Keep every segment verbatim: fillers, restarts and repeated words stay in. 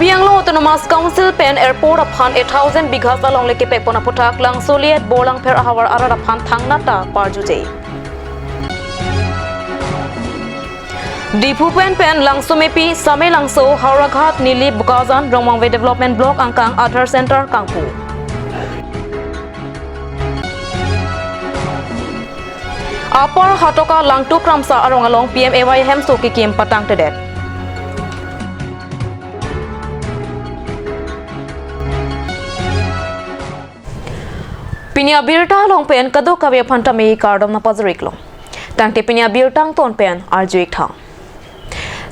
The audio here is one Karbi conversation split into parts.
Karbi Anglong Autonomous Council pen airport aphan eight thousand bighas alongle kepekpon aphuthak Langsoliet Borlangpher ahavar arat aphan thangnat ta parjuje. Diphu pen pen Langsomepi, Samelangso, Howraghat, Nilip, Bokajan, Rongmangve Development Block angkang Aadhaar Center kangpu. Upper Hatoka Langtuk Kramsa arong along P M A Y hemso kekim patangtedet. Pini abirta along pen kadokave aphan tame kardom nangpajir-iklo. Tangte pini abirta angton pen arju-ik tha.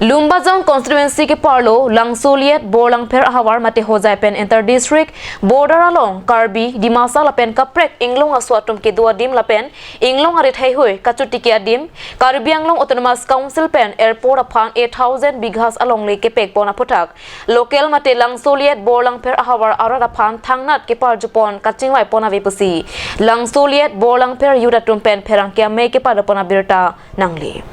Lumbajong constituency keparlo Langsoliet Borlangpher ahavar mate Hojai pen inter district border along Karbi, Dimasa lapen kaprek inglong aso atum kedo adim lapen inglong arit heihui kachotiki adim Karbi Anglong Autonomous Council pen airport aphan eight thousand bighas alongle kepekpon aphuthak local mate Langsoliet Borlangpher ahavar arat aphan thangnat keparjupon kachingvaipon ave pusi Langsoliet Borlangpher youth atum pen pherangke amei kepadopon abirta nangle.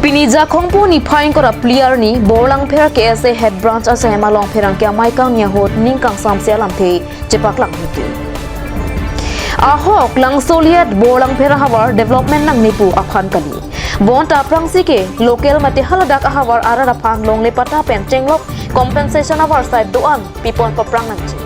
Pini Jakhongpo niphai ingkoi ra phli arni Borlangpher K S A Head Branch asai along pherangke amei kangni ahut ning kangsamse alamthe chepaklang miti. Ahok Langsoliet Borlangpher ahavar development nangne pu aphan kali. Bonta aphrangsi ke local mate haladak ahavar arat aphan longle patta pen chenglok compensation avarsai do-an pipon paprang nangji.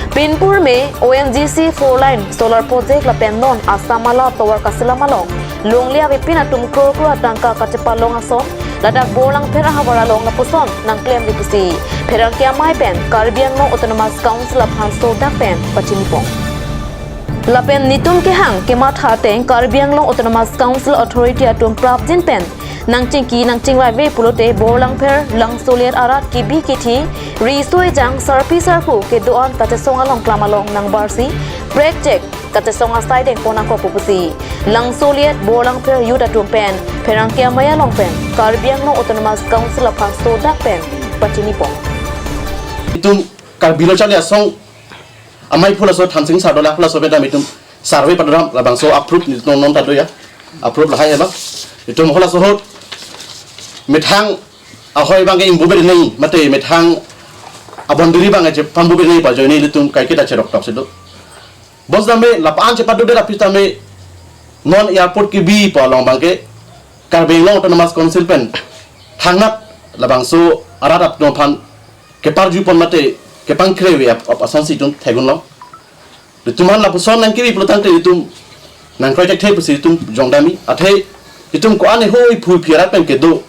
Pinpur me O N G C four lane solar project lapen non Assam Mala tovar kaselam along longle avepin atum kror kror atangka kachepalong ason ladak Borlangpher ahavar along lapuson nangklemri pusi pherangke amei pen Karbi Anglong Autonomous Council aphan sodak pen pachinipon. Lapen netum kehang kematha ateng Karbi Anglong Autonomous Council Authority atum prapjin pen nangchingki nangchingvaive pulote Borlangpher Langsoliet arat kebi kethi, riso ejang, sarpi sarpo kedo-an kachesong along klam along nangbarsi prekchek kachesong asai dengpon nangkok pu pusi Langsoliet Borlangpher youth atum pen pherangke amei along pen Karbi Anglong Autonomous Council aphan sodak pen pachinipon. Itum Karbi Lo Charli Asong amei phulaso Thansing Sardole phulaso bedam itum survey padram labangso approve netum non ta do ya. Approve lahai ya bang. Itum holaso ahut methang ahoi abangke ingbu beri nei mate methang a-boundary abangke chepangbu beri nei ba ajoine ilitum kaiketa cherok tok si do. Bonsitame lapu-an chepadodet aphi tame non airport kebi pu along abangke Karbi Anglong Autonomous Council pen thangnat labangso arat atum aphan keparjupon mate kepangkre ave ap-, ap-, asonsi itum theklong. Itum aphan lapuson nangkebi pulotangte itum nangkroi thekthe pusi itum jongdamji. Athe itum ko-an heihui phu phi arat pen kedo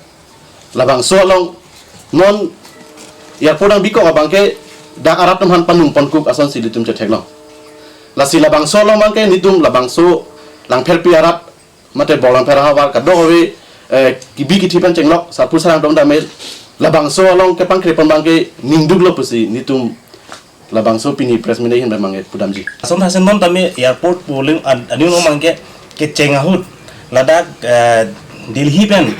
labangso along non airport angbikok abangke dak arat atum aphan panung ponkuk asonsi itum chetheklong. Lasi labangso along abangke netum labangso Langpherpi arat mate Borlangpher ahavar kadokave, eh, kebi kethi pen chenglok sarpo sarang dong dame labangso along kepangkrepon abangke ningduklo pusi netum labangso pini press meet ahin abangke pudamji. Ason thasen non tame airport polling an-, aning along abangke kecheng ahut ladak, eh, Delhi pen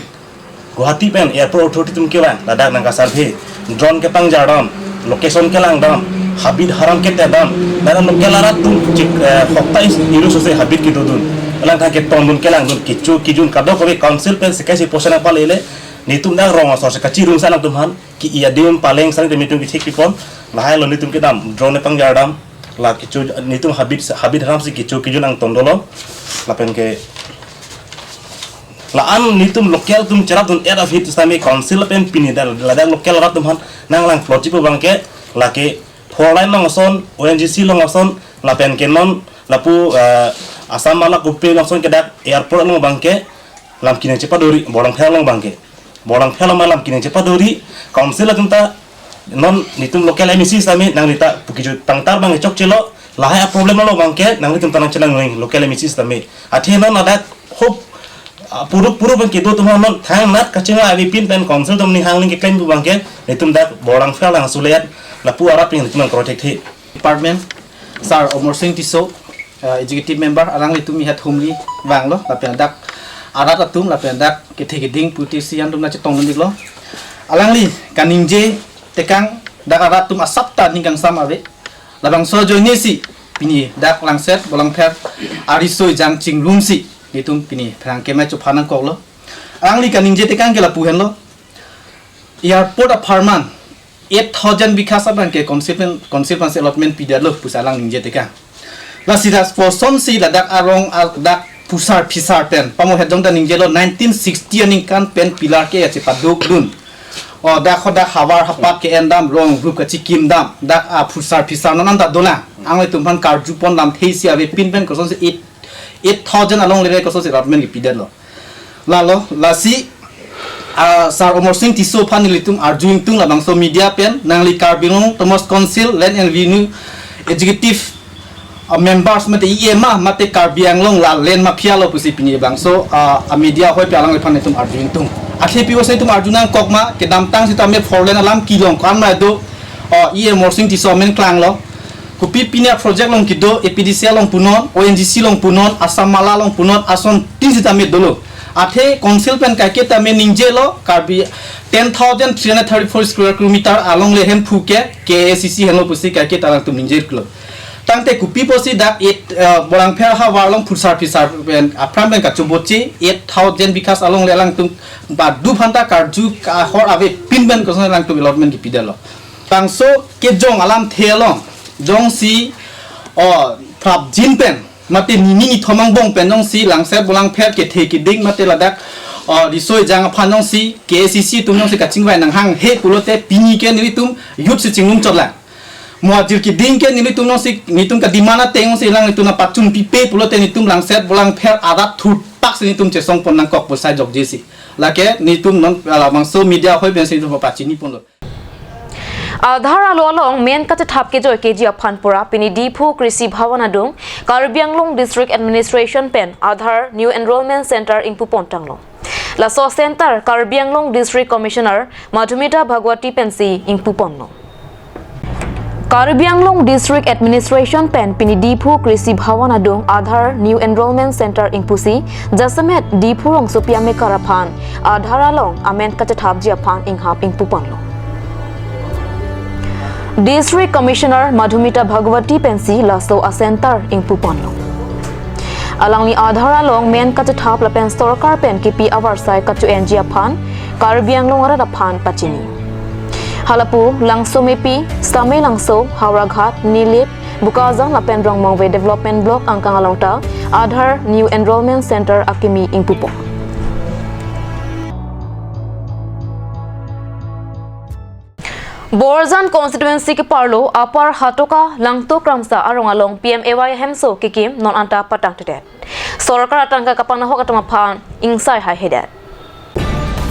Guwahati pen airport authority atum kevang ladak nangkasurvey, drone kepangjar dam, location kelang dam, habit haram kete dam, ladak local arat atum chik, eh, hokta is iru sose habit kedodun, alangtha ketongdun kelangdun kecho kejun kadokave council pen sekai si posan apa lele, netum dak rong asor si kachirung sa nangtum aphan ke-i adim paleng sang netum kethekpipon, lahailo netum kedam drone pangjar dam, la kecho netum habit habit haram si kecho kejun angton dolo, lapen ke la-an netum local atum cherapdun era fit sami council pen pini dak ladak local arat atum aphan nanglang plot chipo abangke lake four lane along ason, O N G C along ason, lapen ke non lapu, eh, Assam Mala kopi along ason ke dak airport along abangke lam kinang chepadori, Borlangpher along abangke. Borlangpher along lam kinang chepadori, council atum ta non netum local M A C sami nangrita pu kecho tangtar abang chokchelo, lahai a-problem lo abangke nangritum ta nangchelang noi local M A C sami. Athe non ladak hop, ah, puruk puruk abang kedo atum non thangnat kachingvai avepin pen council atum ning hang ning keklem pu abangke netum dak Borlangpher Langsoliet lapu arat pen netum nangkroi thekthe. Department, Sir Omor Sing Tisso, uh, Executive Member, alanglitum ihat humli vanglo, lapen dak arat atum, lapen dak kethe keding puti sian atum nangchetongdun-iklo. Alangli kaningje tekang dak arat atum asap ta ning kangsam ave. Labangso ajoine si pini dak Langset Borlangpher ariso ejang chingrumsi netum pini pherangke amei chophan nangkoklo. Alangli kaningje tekang ke lapu henlo. Airport apharman eight thousand bighas abang ke council pen, council pensi allotment pidetlo pusi alang ningje teka. Lasi dak kosonsi ladak arong a-, dak phusar phisar pen pamohet jong ta ningjelo, nineteen sixty aningkan pen pillar ke ya chepadukdun. O dak ho dak havar hapat ke-endam, rong rup kachikimdam, dak a phusar phisar non anta dolang. Anglitum aphan karjupon lamthe isi avepin pen kosonsi eight, eight thousand along lere kosonsi allotment kepidetlo. Lalo, lasi, ah, Sir Amarsing Tisso aphan nelitum arju ingtung labangso media pen, nangli Karbi Anglong Autonomous Council Land and Revenue Executive, ah, members mate E M ma, mate Karbi Anglong la land mafia lo pusi pini bangso, ah, a media hoi pi alangliphan nelitum arju ingtung. Athe pi-o si nelitum arju nangkok ma, kedamtang sitame four lane alam kelong ko-an ma do, ah, E M Amarsing Tisso amen klanglo. Kopi pini a project along kedo, A P D C L along punon, O N G C along punon, Assam Mala along punon, asontin sitame dolo. Athe council pen kaike tame ningjelo, Karbi ten thousand three hundred thirty-four square kilometer along le hemphu ke K A A C C henlo pusi kaike ta alangtum ningjelo. Tangte kopi pusi dak eight, eh, Bolangpher havar along phusar phisar pen, aphrang pen kachoboche, eight thousand bighas along le alangtum badu aphan ta karju kahor avepin pen koson alangtum allotment kepidetlo. Bangso kejong alamthe along jongsi, o, prapjin pen mate nini nithom angbong pen jongsi Langset Bolangpher kethe keding mate ladak, o, riso ejang aphan jongsi K A A C C atum jongsi kachingvai nanghanghe pulote pini ke nelitum youth si chinglum chotlang. Mo ajir keding ke nelitum jongsi, nelitum ka demand ateng jongsi alanglitum nangpachun pipe pulote nelitum Langset Bolangpher arat thurpak si nelitum chesongpon nangkok pu sai jokjesi. Lake nelitum non, ah, labangso media hoi pensi nelitum pachiniponlo. Aadhaar alo along men kachethap kejoi keji aphan pura pini Diphu Krishi Bhavan adung Karbi Anglong District Administration pen Aadhaar New Enrollment Center ingpupon tanglo. Laso center Karbi Anglong District Commissioner Madhumita Bhagwati pensi ingpuponlo. Karbi Anglong District Administration pen pini Diphu Krishi Bhavan adung Aadhaar New Enrollment Center ingpusi jasemet Diphu rongsopi amekar aphan Aadhaar along amen kachethapji aphan inghap ingpuponlo. District Commissioner Madhumita Bhagwati pensi laso a center ingpuponlo. Alangli Aadhaar along men kachethap lapen sorkar pen kipi avarsai kacho-enji aphan Karbi Anglong arat aphan pachini. Halapu Langsomepi, Samelangso, Howraghat, Nilip, Bokajan lapen Rongmongve Development Block angkang along ta Aadhaar New Enrollment Center akimi ingpupon. Borjan constituency keparlo Upper Hatoka Langtokramsa arong along P M A Y hemso kekim non anta patangtedet. Sorkar atangka kapanahok atum aphan ingsai haihedet.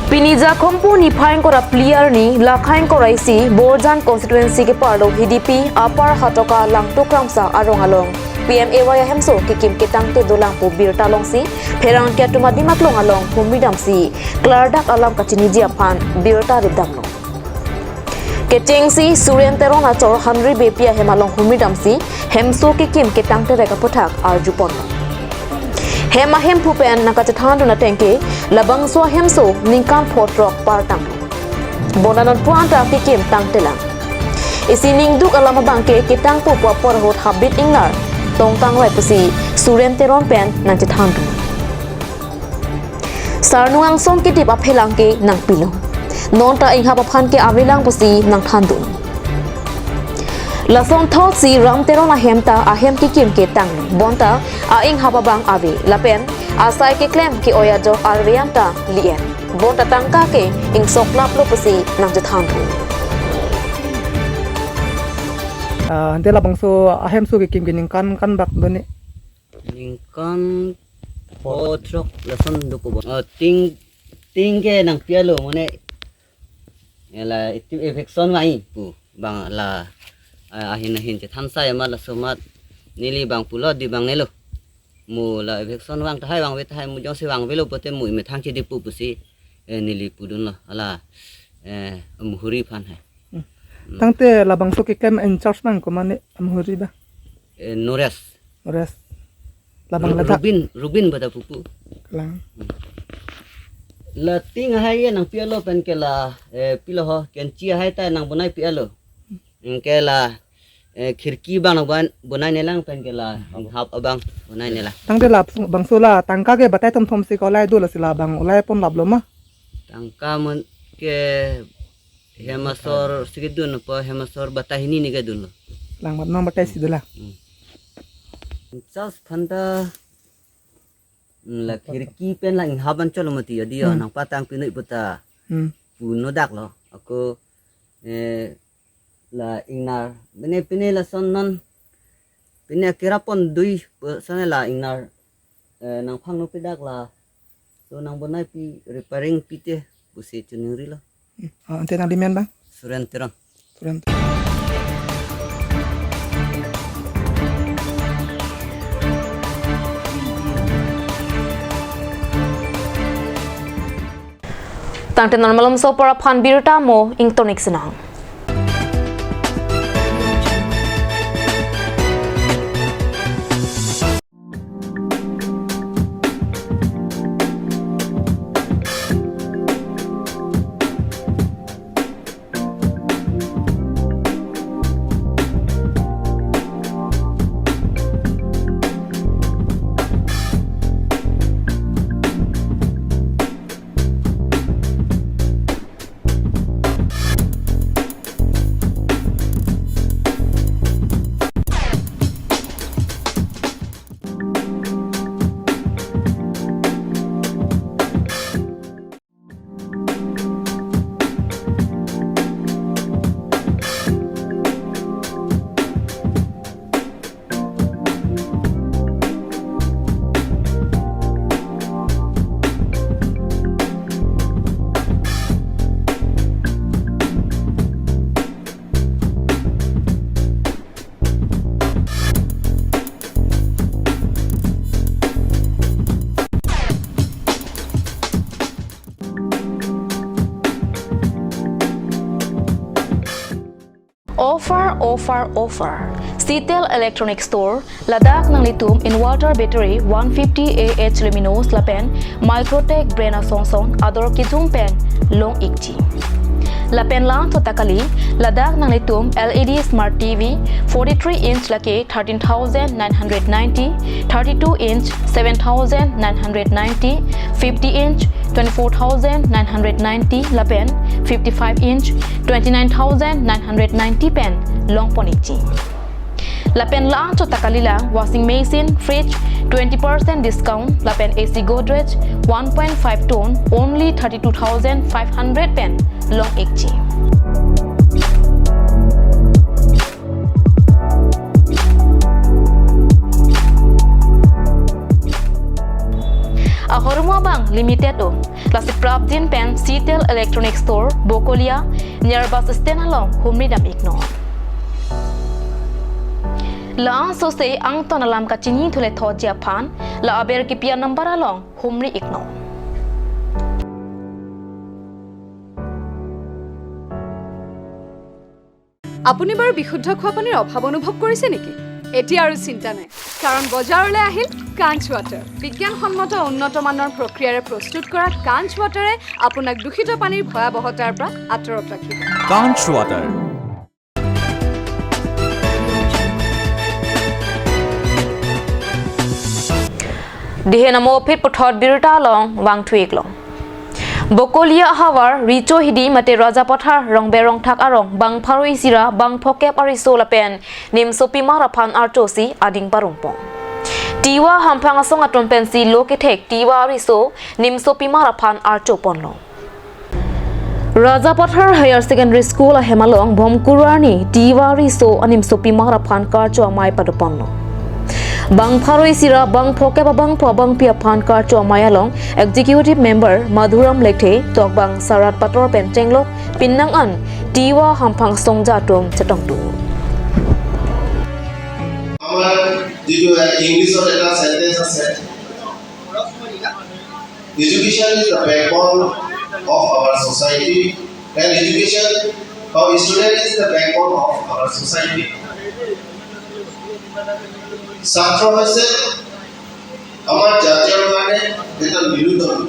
Pini Jakhompu niphai ingkoi ra phli arni lakhai ingkoi ra isi Borjan constituency keparlo Hidipi Upper Hatoka Langtokramsa arong along P M A Y hemso kekim ketangte dolang pu birta longsi pherangke atum adim aklong along humri damsi klardak alam kachiniji aphan birta ripdamlo. Kechengsi Suren Teron achor Henry Beypi ahem along humri damsi hemso kekim ketangte rek aputhak arjupon. Hem ahemphu pen nangkachethandun ateng ke labangso ahemso ningkan pho throk par tanglo. Bonta non pu anta kekim tangtelang. Isi ningduk alam abang ke ketangpo pu apor ahut habit ingnar tongkang vai pusi Suren Teron pen nangchethandun. Sarnung angsong kedip aphelang ke nangpilo. Nonta inghap aphan ke avelang pusi nangthandun. Lason thotsi Ram Teron ahem ta ahem kekim ketang. Bonta a-inghap abang ave. Lapen asai keklem ke-oi ajok arve anta li-en. Bonta tangka ke ingsoklaplo pusi nangchethandun. Ah, ante labangso ahemso kekim ke ningkan kan bak doni. Ningkan pho throk lason dokok bon. Oh, ting, ting ke nangpi alo mane. Ela itum eviction vangji pu bang la, ah, ahin ahin chethansai amat laso amat neli bang pulo di bang nelo. Mo la eviction vang tahai vangve tahai mo jongsi vangvelo pote mo imethang chidi pu pusi, eh, neli pudunlo. Ala, eh, Amhuri aphan hai. Hmm. Hmm. Tangte labangso keklem in charge bang ko mane Amhuri ba? Eh, Nores. Nores. Labang Ru-, ladak. Rubin, Rubin bata pupu. Lang. Hmm. La ting ahai ye nangpi alo pen ke la, eh, pilo ho, kenchi ahai ta nangbonai pi alo. Anke la, eh, khirki bang nang bon-, bonai nelang pen ke la, hap abang bonai nelang. Tangte labangso la tangka ke batai thomthom si ko lai do lasi labang ulai ponlaplo ma? Tangka mon ke Hem asor si kedun apa, hem asor batai hini ni kedun lo. Lang bat nong batai si dolang. Hmm. Charge aphan ta, hmm, la khirki pen la inghaban cholo mati adi ya, hmm, nangpatang pinoi puta. Hmm. Puno dak lo. Ako, eh, la ingnar. Pine pine lason non. Pine akira pon dui, eh, sone la ingnar. Eh, nangphangno pidak la. So nangbonai pi repairing pite pusi choningri lo. Hmm. Ah, ante nanglimen bang? Suren Teron. Suren. Tangte non malomso apor aphan birta mo ingtonik sinang. Offer, offer, offer. Sitel Electronic Store, ladak nanglitum inverter battery one fifty A H luminous lapen Microtech brand asong song ador kijum pen long ikji. Lapen la-anchot ta kali, ladak nanglitum L E D Smart T V forty-three inch lake thirteen thousand nine hundred ninety, thirty-two inch seven thousand nine hundred ninety, fifty inch twenty-four thousand nine hundred ninety lapen fifty-five inch twenty-nine thousand nine hundred ninety pen long pon ikji. Lapen la-anchot ta kalilang washing machine, fridge twenty percent discount lapen A C Godrej one point five ton only thirty-two thousand five hundred pen long ikji. Ahormu abang limited o. Lasi prapjin pen Sitel Electronic Store, Bokolia, near bus stand along humri dam iknon. La-anchot si angton alam kachinithule thotji aphan, la aber kipi a-number along humri iknon. আপুনি বাৰু বিশুদ্ধ খোৱা পানীৰ অভাৱ অনুভৱ কৰিছে নেকি? এতিয়া আৰু চিন্তা নাই, কাৰণ বজাৰলৈ আহিল কাঞ্চ ৱাটাৰ। বিজ্ঞানসন্মত উন্নত মানৰ প্ৰক্ৰিয়াৰে প্ৰস্তুত কৰা কাঞ্চ ৱাটাৰে আপোনাক দূষিত পানীৰ ভয়াৱহতাৰ পৰা আঁতৰত ৰাখিব। Kanch Water. Dihen amo phit puthot birta along vangthu iklo. Bokolia ahavar Richo Hidi mate Rajapathar Rongber Rongthak arong bang pharo isi ra bang phokep ariso lapen nimsopimar aphan archo si ading parongpon. Tiwa hamphang asong atum pensi lo kethek Tiwa ariso nimsopimar aphan archo ponlo. Rajapathar Higher Secondary School ahem along Bhomkuru arni Tiwa ariso animsopimar aphan karcho amei padoponlo. Bang pharo isi ra bang phokep abangphu abangpi aphan karcho amei along Executive Member Madhuram Lekthe, tokbang Sarat Pator pen chenglok pinnang an Tiwa hamphang asong atum chetongdun. আমাৰ যিটো ইংলিছত এটা চেণ্টেন্স আছে, Education is the backbone of our society, and education, or student is the backbone of our society. ছাত্ৰ হৈছে আমাৰ জাতিৰ কাৰণে এটা মেৰুদণ্ড।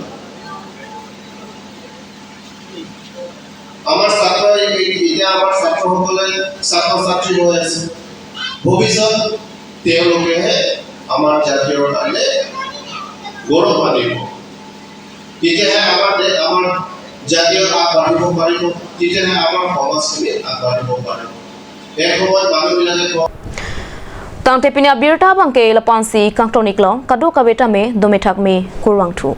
আমাৰ ছাত্ৰ, এতিয়া আমাৰ ছাত্ৰসকলে ছাত্ৰ ছাত্ৰী হৈ আছে। ভৱিষ্যত তেওঁলোকেহে আমাৰ জাতিৰ কাৰণে গৌৰৱ আনিব। তেতিয়াহে আমাৰ দে-, আমাৰ জাতীয় আগবাঢ়িব পাৰিব, তেতিয়াহে আমাৰ সমাজখনে আগবাঢ়িব পাৰিব। এক সময়ত মানুহবিলাকে কয়, Tangte pini abirta abangke lapu-ansi kangton iklo, kadokave tame dome thakme kurvangthu.